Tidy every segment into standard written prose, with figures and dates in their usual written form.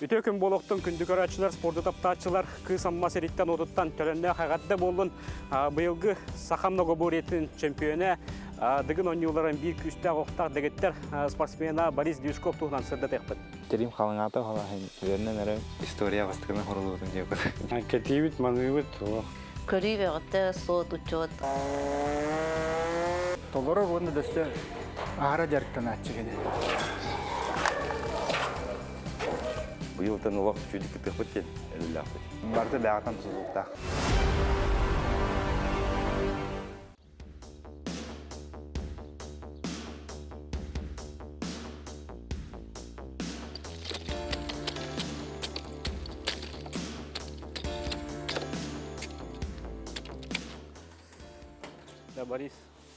Үтүө күн буолуохтун күндү көрөөччүлэр, спорду таптааччылар, Кыыс Амма сириттэн уотуттан төлөннөөх эҕэрдэ буоллун. Быйылгы саха многоборьетын чемпиона Дыгын оонньууларын биир күүстээх охтоох дэгиттэр спортсмена Борис Дьюшков туһунан сырдатыахпыт. Терим халыҥаата халаһын үөрэнэн эрэ история бастакынан хорулуутун диэкут. Кэтиибит, маныыбыт, олох. Көрүү бөҕөтө, суот, учуот. Толорор уонна да өссө аһара дьарыктанааччы кини. Быйылтан олох үчүгүйдүк кыттыахпыт диэн эрэллээхпит. Барыта бэҕэтэн тутулуктаах. Да, Борис,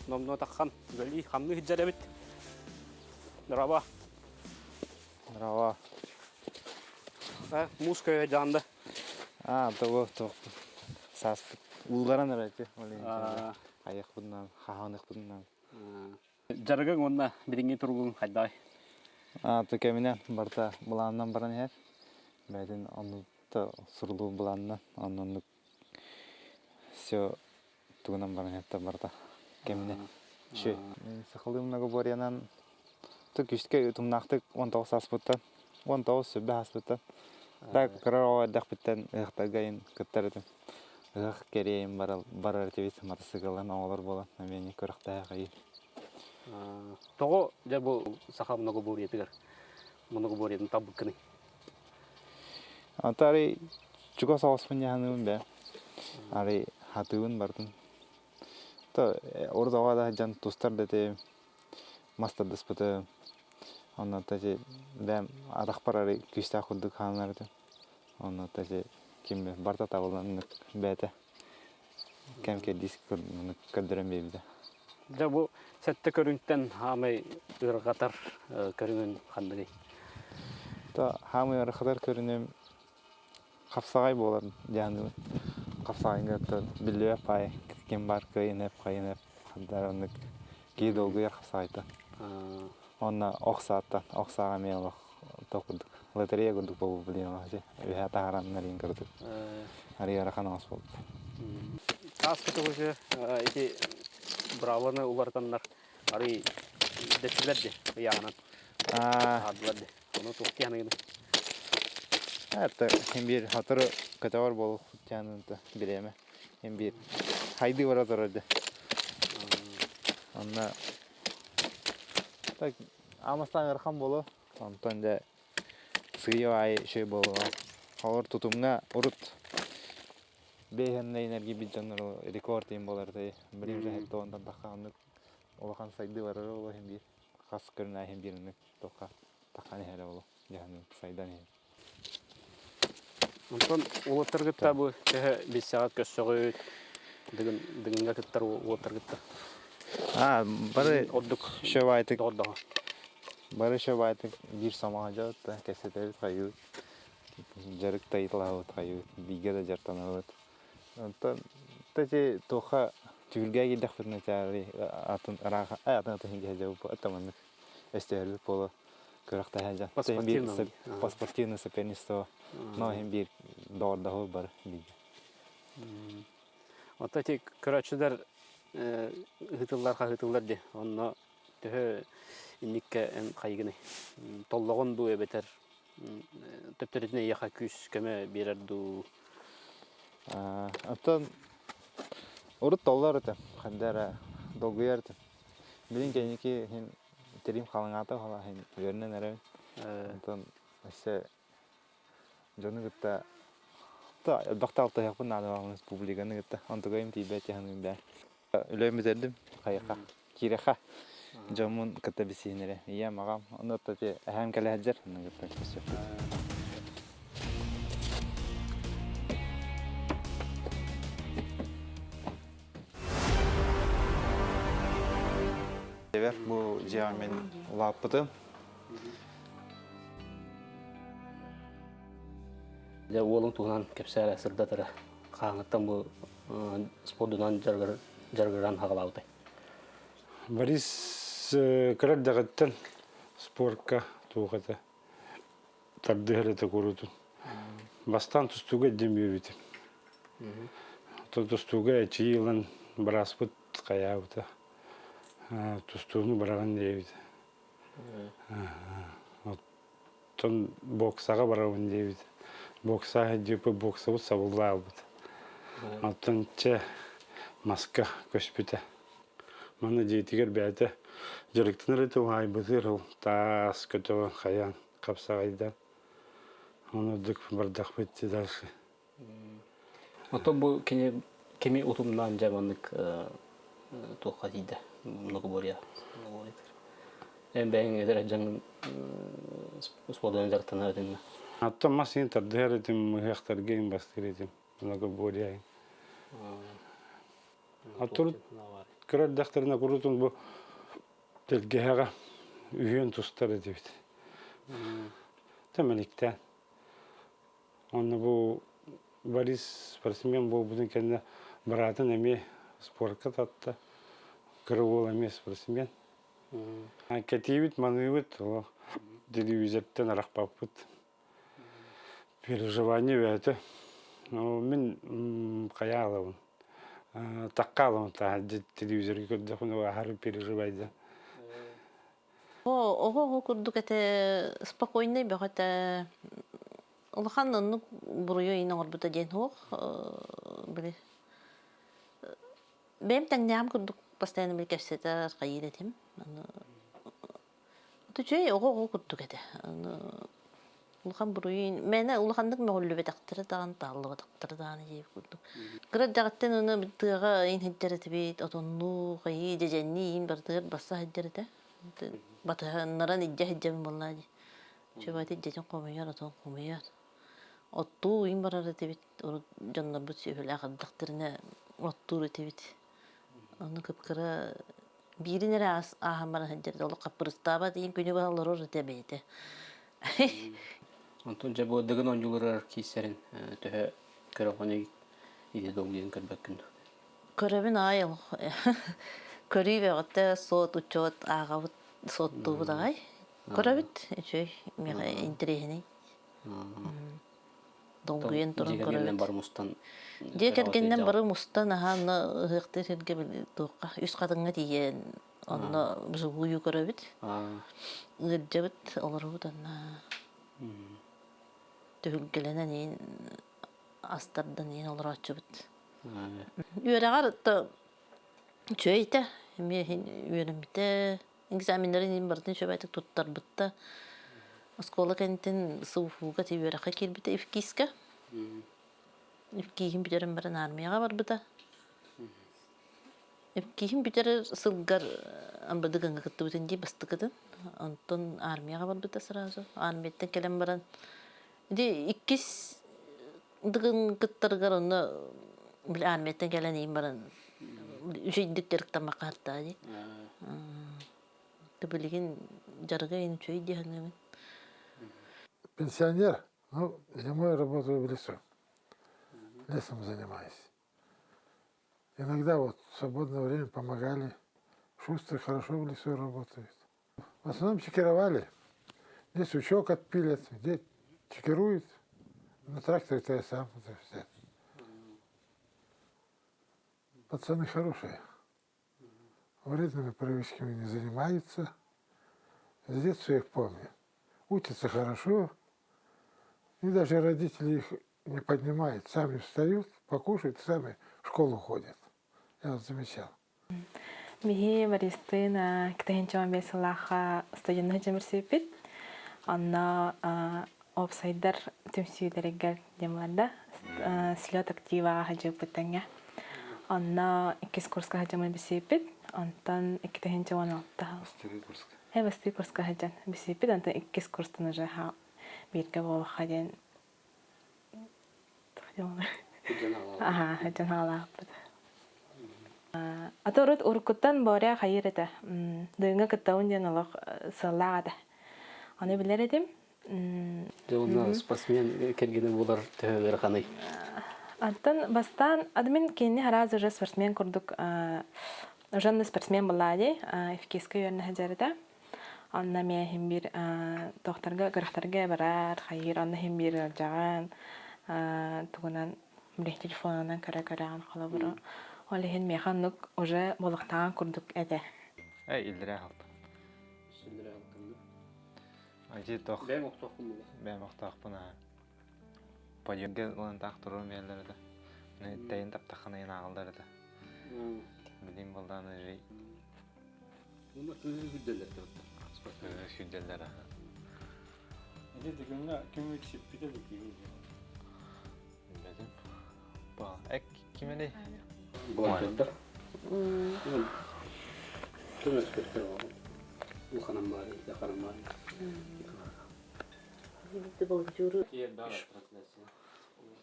номнуо таххан үлэлии хамныы сылдьар эбит. Здорово. Здорово. Муус көйө дьаанда. А, того, того. Сааспыт ууларан эрэ айахпытынан, хаһааныахпытынан. Дьарыгыҥ уонна билиҥҥи туругуҥ хайдаҕый? А, то кэминэн барыта былаанынан баран иһэр. Бэйэтин оннук сурулуу былаанынан, оннук все тугунан баран иһэр барыта кэминэн. Үчүгэй. Сахалыы многоборьенан күүскэ утумнаахтык 19 ааспыттан, 19 сүрбэ ааспыттан. Так кыра оҕо эрдэхпиттэн ыһыахтарга айын кыттар этим. Ыһыах кэриэйин барар этибит матасыыкылынан оҕолор буолан эмиэ күрэхтэһэ хайыы. Тоҕо дьэ бу саха многоборьетыгар многоборьетын талбыккыный? Аты арай чугас оҕуспун дьаһаныыбын бээ. Арай хатыыбын бардым. То урут оҕо да сылдьан тустар да этим, мас тардыспытым. Онно ити бэйэм атахпар арый күүстээх курдук хаалынар этим. Онно ити ким барыта табыллан бэйэтэ кэм кэрдиис көрдөрөн биэрбитэ. Дьэ бу сэттэ көрүҥтэн хаамай ыарырҕатар көрүҥүн ханныгый? То хаамай ыарырҕатар көрүҥүм хапсаҕай буолар дьаһаныбын. Хапсаҕайга биллибэт паай ким баар кыайын эп хайын эп хандар оннук киһи долгуйар хапсаҕайта. Уонна ох сааттан ох сааҕа эмиэ олох то курдук лотерея курдук буолбут билиэн олох үһэ таһараннар иин курдук арый ыарахан оҥос буолбут. Сааскы тугусы ити браваны уларытаннар арый дэттилэр ди ыйааҕынан аадылар ди ону туох диэханыгын Это биир сотору көтөҕөр буолуохпут диэн бириэмэ. Биир хайдыы бара турар дьэ. Онно так аамастаан ыарахан буолуо. Онтон дьэ сыыйа аайы үчүгэй буолуо. Холобур тутумҥа урут бэйэһэннэ энергийбит дьоннору рекорд диэн буолар этэ. Билигин уже онтон тахха оннук улахан сайдыы барара буолуо иһин биир хас көрүнэ иһин биир оннук туохха таххан иһэрэ буолуо дьаһанын сайдан иһин. Онтон уолаттаргытта бу төһө билсэҕит көрсөҕүт дыгын дыгыҥҥа кыттар уолаттаргытта А, бары ордук шөбайтык доҕордоһо бары шөбайтык биир сомоҕо дьоот кэпсэтэбит хайыыбыт дьарык тайыталаһабыт хайыыбыт бииргэ да дьарыктанабыт онтон ити туохха түһүлгэ киирдэхпитинэ атын ыраах атын атын иһин киһи маннык өстөһөрбүт буолуо күрэхтэһэ дьон. По спортивному. По спортивное соперничество. Но иһин биир доҕордоһуу бар бииргэ. Оттон ити көрөөччүлэр ыһытыллар хаһыытыллар дии. Онно төһө инниккэ эн хайгыный? Толлоҕун дуу эбэтэр төптөрүтүн эйиэхэ күүс көмө биэрэр дуу? Оттон урут толлор этим, ханна эрэ долгуйар этим. Билин кэнники иһин тирим халыҥаата халаһын үөрэнэн эрэбин. Онтон өссө дьону кытта элбэхтэ алтыһыахпын наада публиканы кытта. Онтугайым тиийбэт дьаһаныым бээ. Үлэм бүтэрдим хайыха киирэхэ дьоммун кытта билсиһинэрэ. Ийэм, аҕам, онно ити эһээм кэлэ сылдьар, онно кытта көрсүөхпүт. Эбэр бу дьиэҕэ мин улааппытым. Дьэ уолуҥ туһунан кэпсээрэ сырдатара. Хааҥыттан бу спордунан дьарыгыран хаҕалаабытай. Борис кыра эрдэҕиттэн спорка туох этэ. тардыһар этэ куруутун. Бастаан тустууга илдьэн биэрбитим. Тустууга эчийии ылан бырааспыт хайаабыта. Тустууну быраҕан диэбитэ. Оттон боксаҕа барабын диэбит. Бокса сылдьыппыт боксабыт сабыллаабыт. Оттон чэ маска көспүтэ. Манна дьиэтигэр бэйэтэ дьарыктанар этэ уһаайбытыгар ол таас көтөҕөн хайаан хапсаҕайдаан ону ордук бардахпыт дальше. Оттон бу кини кими утумнаан дьэ маннык туохха тиийдэ многоборье Эн бэйэҥ эдэр дьаҥ спордунан дьарыктанар этиҥ Оттон мас иһин тардыһар этим, ыһыахтарга иһин бастыыр этим. Многоборье. Оттон кыра эрдэхтэринэ курутун бу тэлгэһэҕэ үһүөн тустар этибит. Тэмэликтээн. Онно бу Борис спортсмен буолбутун кэннэ быраатын эмиэ спортка татта. Кыра уол эмиэ спортсмен. Кэтиибит, маныыбыт, олох телевизортан арахпаппыт. Переживание бэйэтэ. Мин хайа аалабын. Такка аалабын таһырдьа телевизорга көрдөхпүнэ аһары переживайда. Оҕо оҕо курдук этэ спокойнай бөҕө этэ. Улахан оннук буруйу иин оҥорбута диэн суох. Били бэйэм тэҥнээҕим курдук постоянно били кэпсэтэр хайыыр этим. Үчүгэй оҕо оҕо курдук этэ. Улахан буруйу мээнэ улаханнык мөҕүллүбэтэхтэрэ даҕаны, тааллыбатахтара даҕаны диэбит курдук. Кыра эрдэҕиттэн аны тыаҕа иин сылдьар этибит, отоннуу, хайыы, дьэдьэннии иин барытыгар барса сылдьар этэ. Батыһыннаран илдьэ сылдьабын буоллаа дии. Үчүгэй дьэдьэн хомуйар, отон хомуйар. Оттуу иин барар этибит, урут дьоннорбут сүөһүлээх эрдэхтэринэ оттуур этибит. Ону кып-кыра биирин эрэ ааһан баран сылдьар олох хаппырыстаабат иин күнү быһа олорор этэ бэйэтэ. Онтон дьэ бу Дыгын оонньууларыгар киирсэрин төһө көрөҕүнүй или долгуйан көрбөккүн дуо? Көрөбүн аҕай олох көрүү бөҕөтө суот учуот ааҕабыт суоттуубут аҕай. Көрөбүт үчүгэй миэхэ интэриэһинэй. Долгуйан туран Дьиэ кэргэнинэн көрөбүт. бары мустан Дьиэ кэргэнинэн бары мустан аһаа онно ыһыахтыыр сиргэ туохха үс хатыҥҥа тиийэн онно вживую көрөбүт. Ыалдьабыт, олоробут онно. Түһүлгэлэнэн иин астардан иин олорооччубут. Үөрэҕэр то үчүгэй этэ. Эмиэ иһин үөрэммитэ. Экзаменнарын иһин барытын үчүгэйдик туттарбыта. Оскуола кэнниттэн СУФУга ти үөрэххэ киирбитэ ИФКИСка. ИФКИһин бүтэрэн баран армияҕа барбыта. ИФКИһин бүтэрэр сылгар МВД-га кыттыбытын дии бастакытын. Онтон армияҕа барбыта сразу. Армияттан кэлэн баран ити иккис Дыгын кыттарыгар онно били армияттан кэлэн иин баран үчүгэйдик дьарыктаммакка сыртаа дии. Билигин дьарыга иин үчүгэй дии саныыбын. Пенсионер, ну, зимой работаю в лесу. Лесом занимаюсь. Иногда вот в свободное время помогали. Шустрый хорошо в лесу работает. В основном чекировали. Где сучок отпилят, где чекируют. На тракторе-то я сам это все. Пацаны хорошие. Вредными привычками не занимаются. С детства я их помню. Учатся хорошо. И даже родители их не поднимают. Сами встают, покушают, сами в школу ходят. Я вот замечал. Биһи Бористыын китэһинчэ 15 сыллаахха студенныы дьэмирсийбит. Онно уопсайдар түмсүүлэригэр диэн барда. Слет активаҕа сылдьыбыппыт тэҥҥэ. Онно иккис курска сылдьаммын билсибиппит. Онтон 2016 Бастакы курска. Э, бастакы курска сылдьан билсибиппит. Онтон иккис курстан уже бииргэ буолуохха диэн Аха, дьон хаалаахпыт. Аты урут уруккуттан Боря хайыыр этэ. Дыҥҥа кыттабын диэн олох сыаллаах этэ. Ону билэр этим. Дьэ уонна спортсмен кэргэнэ буолар төһө ыараханый? Антон бастаан админ кинини араас уже спортсмен курдук уже спортсмен была дии, ФКС-ка үөрэнэ сылдьар этэ. Онно эмиэ иһин биир тохтарга, күрэхтэргэ барар, хайыыр, онно иһин биир ыалдьаҕын, тугунан били телефонунан көрө-көрөҕүн холобуру. Ол иһин миэхэ оннук уже буолуохтааҕын курдук этэ. Эй, иллэрээ халта. Ити тох. Бэйэм охтоохпун була. Бэйэм охтоохпун аа. Подъемге ылан таах турарым биэрэллэр этэ. Тэйин таптаххына иһин ааҕаллар этэ. Билим балдаан ыжый. Уна кыыһы күддэллэр Кыыһы күддэллэр аха. Ити дыгыҥҥа көҥүл сиппитэ да киһи Билбэтим. Эк кимени? Волонтердар. Көмөспөттөр улаханан баары, даханан баары.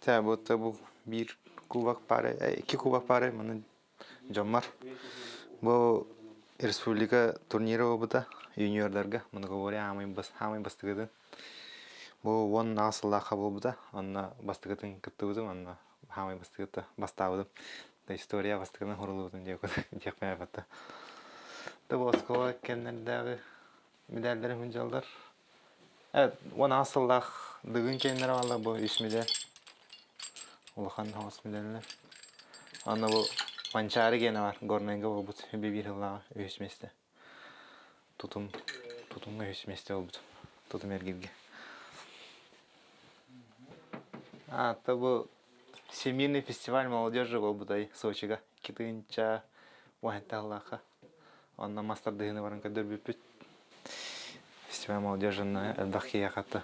Тэ будто бу биир кубок пары, икки кубок пары маны дьоммор. Бу республика турнира буолбута юниордарга многоборье аамай бас аамай бастыгытын. Бу 10 сыллаахха буолбута. Онно бастыгытын кыттыбытым, онно хаамай бастыгыта бастаабытым. Да история бастыгынан хорулубутум диэхпин эппэтэ. Да бу оскуола кэмнэрдээҕи медаллэрим сылдьаллар. 10 сыллаах Дыгын кэмнэрэ бааллар бу үс медаль. Улахан хаҥас медаллэр. Аны бу Манчаары гиэнэ бар, Горнайга буолбут биир сыллааҕы үһүс миэстэ. Тутум, тутумҥа үһүс миэстэ буолбут. Тутум эргиргэ. А, то бу Всемирный фестиваль молодежи буолбутай Сочига. Китынча уһанталлаха. Онно мас тардыһыыны баран көрдөрбүппүт. Фестиваль молодежи элбэх киһиэхэ хатта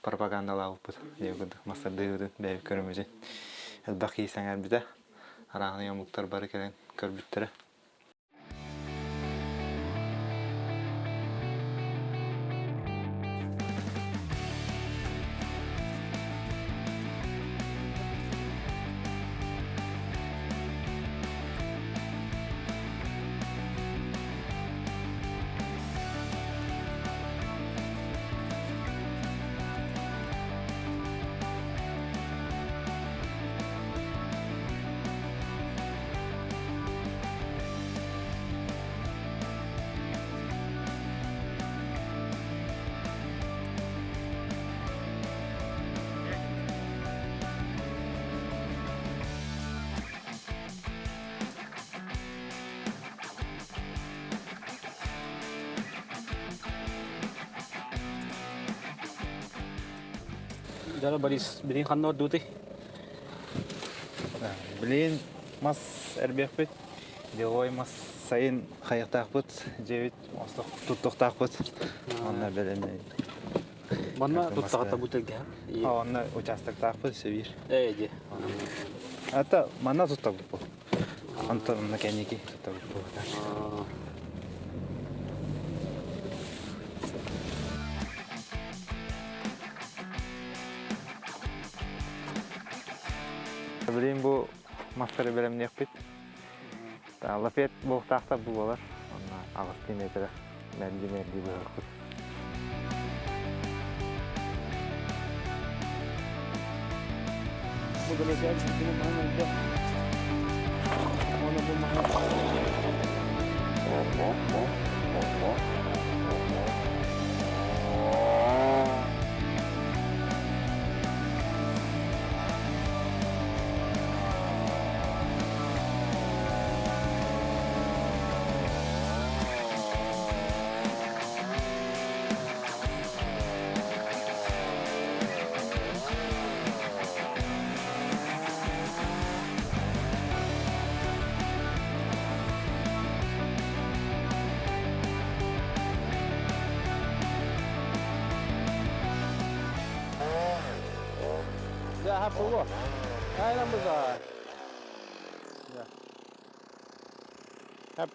пропагандалаабыппыт. Диэн курдук мас тардыһыыбытын бэйэбит көрүммүтүн элбэх киһи сэҥээрбитэ. Арааһынай омуктар бары кэлэн көрбүттэрэ. Дара Борис, билин ханна ордуутуй? Билин мас эрбиэхпит. Деловой мас сайын хайыахтаахпыт, дьиэбит туттуохтаахпыт. Онно бэлэмнэй. Манна туттаҕата бу тэлгэһэ? Онно участоктаахпыт сөбүр. Ээ, дьэ. Ата манна туттабыт бу. Онтон онно кэнники туттабыт бу. Билигин бу мастары бэлэмниэхпит. Лафет буолуохтаахтар бу буолар. Онно аҕыстыы метрэ мэлдьи-мэлдьи быһыахпыт.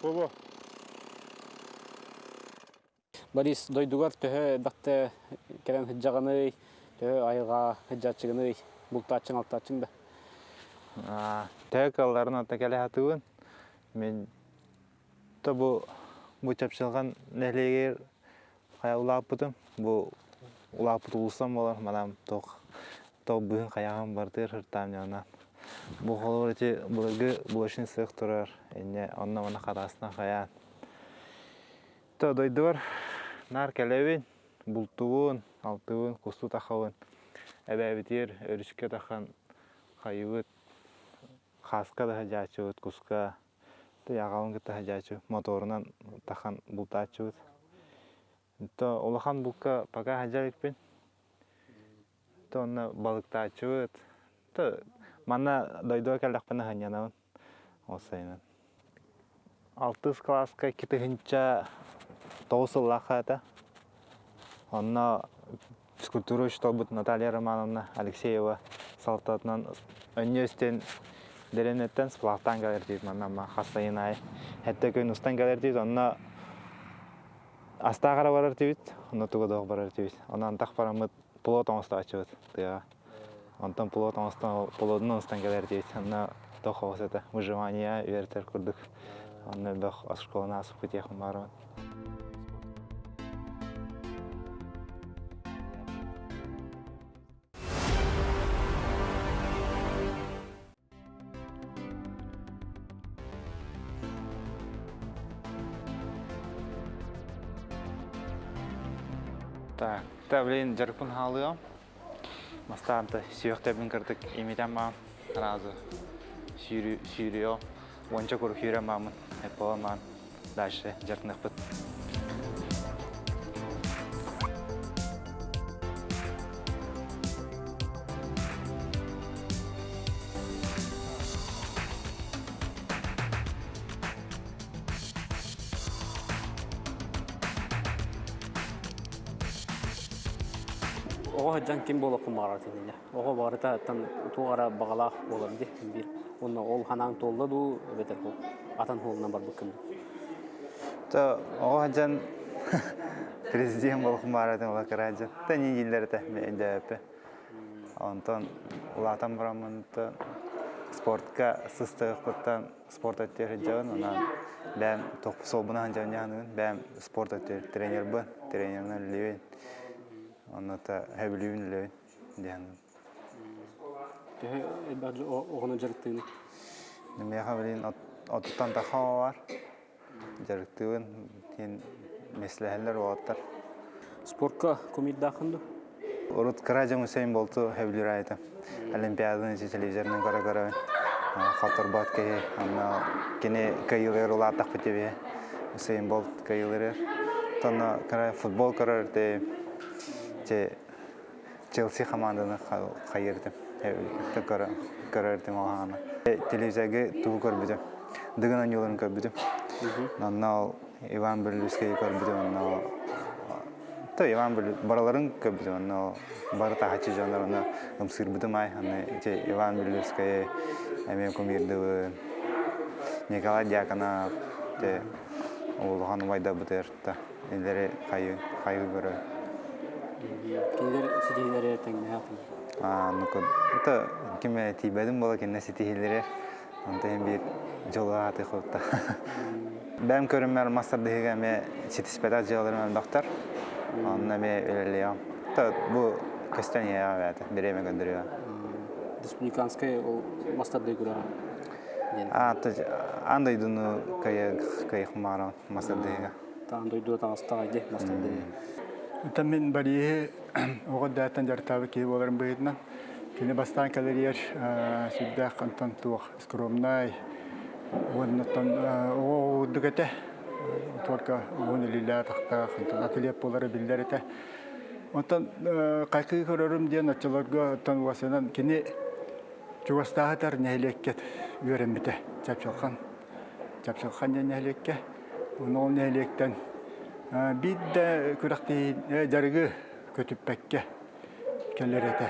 Бу Борис, дойдугар төһө элбэхтэ кэлэн сылдьаҕыный, төһө айылҕа сылдьааччыгыный, бултааччыҥ, алтааччыҥ да? Төһө кыалларын ата кэлэ сатыыбын. Мин то бу бу Чапчылҕан нэһилиэгэр хайа улааппытым. Бу улааппыт улуустан буолар манам туох туох быһын хайаҕын бартыыр сыртаам дьонунан. Бу холобур ити былыргы блочный сыах турар инньэ онно-манна хараастан хайаан. То дойдубар наар кэлэбин, бултуубун, алтыыбын, кустуу тахабын. Эбээбитигэр өрүскэ тахан хайыбыт, хааска да садьааччыбыт, куска, аҕабын кытта садьааччы, моторунан тахан бултааччыбыт. То улахан булка пока садьа иликпин. То онно балыктааччыбыт. То манна дойдуга кэллэхпинэ сынньанабын. Ол сайынын. Алтыс кылааска 2009 сыллаахха этэ. Онно физкультура учууталбыт Наталья Романовна Алексеева салалтатынан өнньүөстэн дэриэбинэттэн сплавтаан кэлэр диир манна ама хас сайын аайы сэттэ күн устан кэлэр диир онно астаах эрэ барар этибит онно туга да барар этибит онон антах бараммыт плот оҥостооччубут тыаҕа Онтон плот оҥостон плотун оҥостон кэлэр диэбит. Онно туох оҕус этэ выживание үөрэтэр курдук. Онно элбэх оскуоланы ааспыт диэхпин баарбын. Так, та блин, дьарыкпын хаалыам. Бастаан сүөхтэбин кырдык имитэн маам сразу сүүрүө уонча куру сүүрэн маамын эппола маан дальше дьарытыныахпыт. Оҕо сылдьан ким буолуоххун баҕарар иннинэ. Оҕо барыта туох эрэ баҕалаах буолар дии биир. Уонна ол ханаан туолла дуу эбэтэр атын суолунан барбыккын дуу? То оҕо сылдьан президент буолуохпун баҕарар этим ола кыра сылдьан. Та не дииллэр этэ өйдөөбөппүн. Онтон улаатан бараммын спортка сыстыахпыттан спорт өттүгэр сылдьабын. Онон бэйэм суолбунан сылдьабын дьаһаныбын. Бэйэм спорт өттүгэр тренербын, тренеринэн үлэлиибин. Онно сөбүлүүбүн үлэбин дьаһаныбын. Төһө элбэх оҕону дьарыктыыгыный? Миэхэ билигин отуттан тахса оҕо баар. Дьарыктыыбын диэн миэстэлэһэллэр уолаттар. Спортка кумирдааххын дуу? Урут кыра дьон Усейн Болту сөбүлүүр аайытым. Олимпиаданы телевизорынан көрө-көрөбүн. Хоторбот киһи, онно кини кыайыылыыр улааттахпыт диэбиһэ. Усейн Болт кыайыылыыр. Онно кыра футбол көрөр те Челси хамаанданы хайыыр этим. Көрөр этим ол хаана. Телевизорга тугу көрбүтүм. Дыгын оонньууларын көрбүтүм. Онно ол Иван Брилевскийи көрбүтүм, онно то Иван барыларын көрбүтүм, онно бары таһаччы дьоннор онно ымсыырбытым ай, аны ити Иван Брилевскийи эмиэ кумирдыбын, Николай Дьяконов, те улахан убайдарбытыгар та илери хайы хайы көрө. Кинилэр ситиһиилэрэ тэҥнээх. Аа, ну это ким тиийбэтим буола кинилэр ситиһиилэрэ Онтон иһин биир дьолу ааты холта. Бэйэм көрүммэр мас тардыһыыга эмиэ ситиспэтэх дьыалаларым элбэхтэр. Онно эмиэ үлэлиэҕим. Бу көстөн иһиэҕэ бэйэтэ, бириэмэ көрдөрүөҕэ. Республиканскай ол мас тардыы күрэҕэ диэн. Аан дойдуну кыайыахмааран мас тардыһыыга. Аан дойдуга таҕыстаҕай дии мас тардыһыы. Оттон мин Бориһы оҕо эрдэҕиттэн дьарыктаабыт киһи буоларым быһыытынан Кини бастаан кэлэригэр сүрдээх онтон туох скромнай уоннаттан оҕо курдук этэ. Только уһун илиилээх-атахтаах, онтон атлет буолара биллэр этэ. Онтон хайкыы көрөрүм диэн оччолорго оттон уосанан кини чугастааһытар нэһилиэккэ үөрэммитэ Чапчылхан. Чапчылхан диэн нэһилиэккэ. Уонна ол нэһилиэктэн биир да күрэхтэһии дьарыгы көтүппэккэ кэлэр этэ.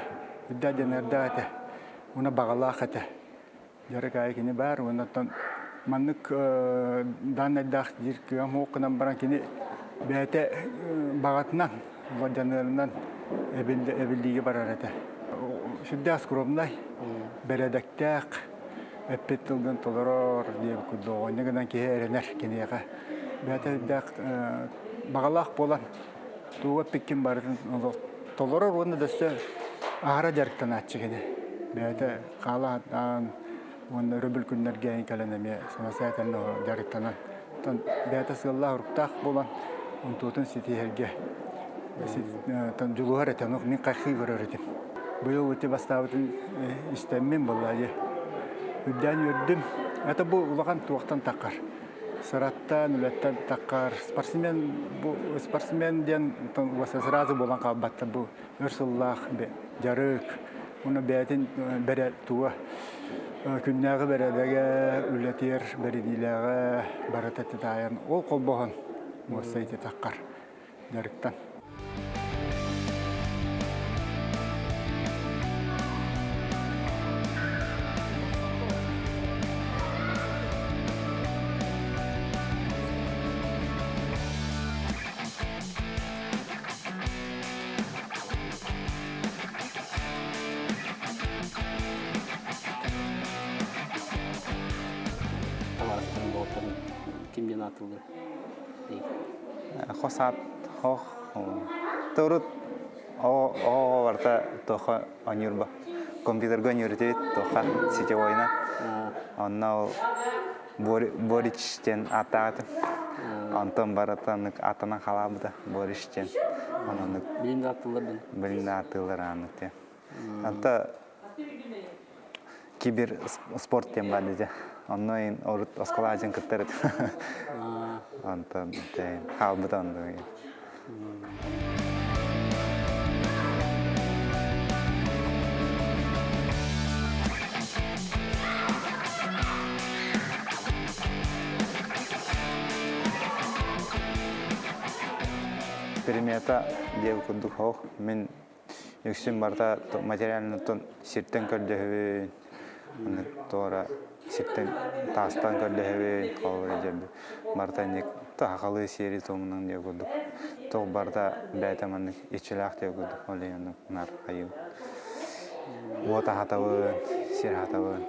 Үрдээх дьаныардаах этэ. Уонна баҕалаах этэ. Дьарык аайы кини баар. Уонна оттон маннык дааннайдаах диир кыам суох гынан баран кини бэйэтэ баҕатынан, дьаныарынан эбиллиигэ барар этэ. Сүрдээх скромнай, бэрэдэктээх, эппит тылгын толорор диэбит курдук оҕонньо гынан киһи эрэнэр киниэхэ. Бэйэтэ үрдээх баҕалаах буолан Тугу эппиккин барытын толорор уонна да өссө аһара дьарыктанааччы кини. Бэйэтэ хаала сатаан уонна өрөбүл күннэргэ кэлэн эмиэ самостоятельно дьарыктанан. Оттон бэйэтэ сыаллаах-соруктаах буолан. Онтуотун ситиһэргэ дьулуһар этэ, ону мин хайхыы көрөр этим. Быйыл ити бастаабытын истэммин буолла дии. Үрдээн үөрдүм. Это бу улахан туохтан таххар. Сыраттан, үлэттэн таххар. Спортсмен бу спортсмен диэн сразу буолан хаалбаттар бу өр сыллаах дьарык. Уонна бэйэтин бэрэ туга күннээҕи бэрэдэгэ, үлэтигэр бэриниилээҕэ барыта титаайан ол холбоһон муоста ити таххар дьарыктан. Табаарыстарын, доҕотторун ким диэн ааттыыллар? Хос аат хох Торут оҕо барыта тоха оньурба компьютерга оньурутуйт тоха сетевойна онно ол Борич диэн ааттаатым. Онтон барыта атынан халаабыта Борич диэн. Онон Билин да ааттыыллар дын. Билин да ааттыыллар ааннык диэн. Анта кибер спорт диэн бар дии. Онно ин орут оскуола дьэн кыттар этим. Онтон хаалбыта онно. Примета диэбит курдук хоох мин үксүн барыта материальныттан сиртэн көрдөһөбүн туора сиртэн таастан көрдөһөбүн холобура дьэбби барыта инник сахалыы сиэри туомунан диэ курдук туох барыта бэйэтэ маннык иччилээх диэ курдук ол иһин оннук наар хайыыбын уот аһатабын сир аһатабын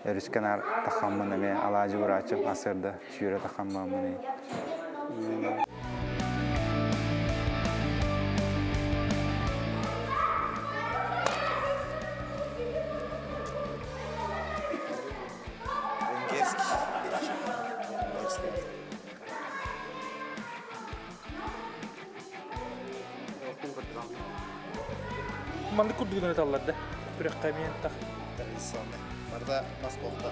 өрүскэ наар тахаммын эмиэ алаадьы урааччым асыарда сүүрэ тахаммаммын Венгерский. Венгерский. Маннык курдугунан ыталлар да күрэххэ эмиэ тах. Традиционный. Барда мас буолта.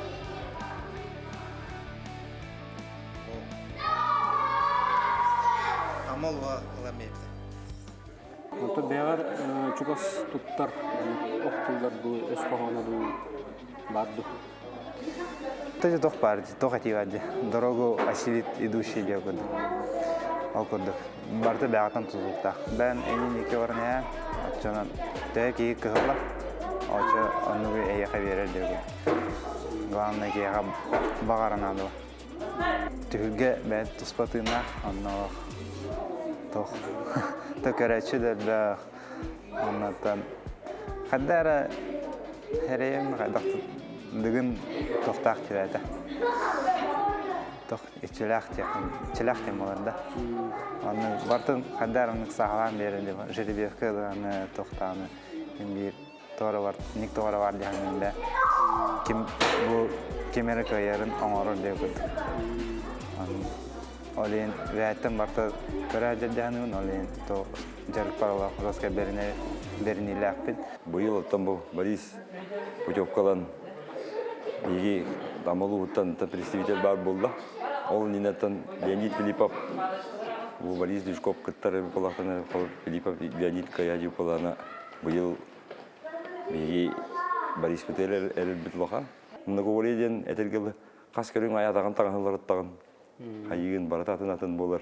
Амал уа ылам эбитэ. Онтон бэйэҕэр чугас туттар ох тыллар дуу, өс хоһооно дуу баар дуу? Тоже тох баар дии, тох этии баар дии. Дорогу осилит идущий диэ курдук. Ол курдук. Барыта бэйэҕиттэн тутулуктаах. Бэйэн эйиин икки баран иһэн, оччонон төһө киһи кыһыллар, оччо оннугу эйиэхэ биэрэр диэ курдук. Главное киһиэхэ баҕара наада. Түһүлгэ бэйэ туспа тыыннаах, онно туох то көрөөччү да элбэх, оннуттан хайда эрэ эрэйим хайдах дыгын тохтоох тирээтэ. Тох иччилээх диэххин, иччилээх диэн буолар да. Онно бартын хайда эрэ оннук саҕалаан биэрэн диэн жеребьевка даҕаны тохтааны мин биир тоҕо бар ник тоҕо бар диэххин да ким бу ким эрэ кыайарын оҥорор диэн курдук. Ол иһин бэйэттэн барыта көрө дьардаһыныгын, ол иһин то дьарыкпар олох роска бэриниилээхпин. Быйыл оттон бу Борис путевкалан биһиги Амма улууһуттан представитель баар буолла. Ол иннинэттэн Леонид Филиппов бу Борис Дюшков кыттар буоллахтарына Филиппов Леонид Каядьюкалана быйыл биһиги Бориспытыгар эрэлбит улахан. Многоборье диэн этэргэ хас көрүҥ айаатаҕын таҥаһылларыттаҕын хайыгын барыта атын атын буолар.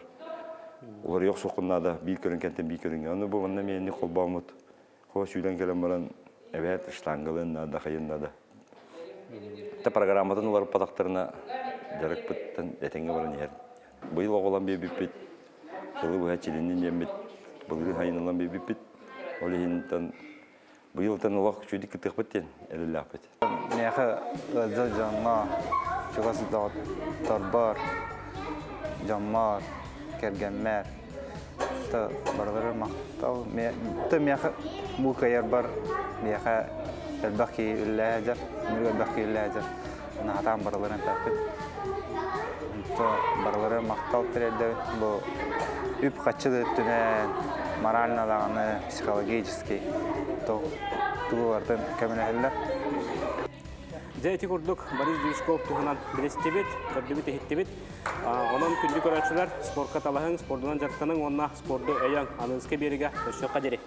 Уларыйа охсуоххун наада биир көрүҥ кэнтэн биир көрүҥҥэ. Ону бу манна эмиэ холбооммут хоо сүүрэн кэлэн баран эбээт штангалыан наада, хайын наада. Та программатын уларыппатахтарына дьарыкпыттан этэҥҥэ баран иһэр. Быйыл оҕолон биэрбиппит, сылы быһа чилиннин диэммит, былырыын хайын ылан биэрбиппит. Ол иһин быйылтан олох үчүгүйдүк кыттыахпыт диэн эрэллээхпит. Миэхэ ыалдьар дьоҥҥо, чугас доҕотторбор, дьоммор, кэргэммэр барылары махтал. Миэхэ бу кыайарбар миэхэ элбэх киһи үлэлэһэ сылдьар, элбэх киһи үлэлэһэ сылдьар. Наһатаан барыларын эппэппин. Онто барылары махтал тириэрдэбин. Бу үп-харчы да өттүнэн, морально даҕаны, психологически тугу барытын көмөлөһөллөр. Дьэ ити курдук Борис Дьячков туһунан билистибит, көрдүбүт-иһиттибит. Онон күндү көрөөччүлэр, спорка талаһыҥ, спордунан дьарыктаныҥ уонна спорду өйөөҥ. Аныгыскы биэригэ көрсүөххэ диэри.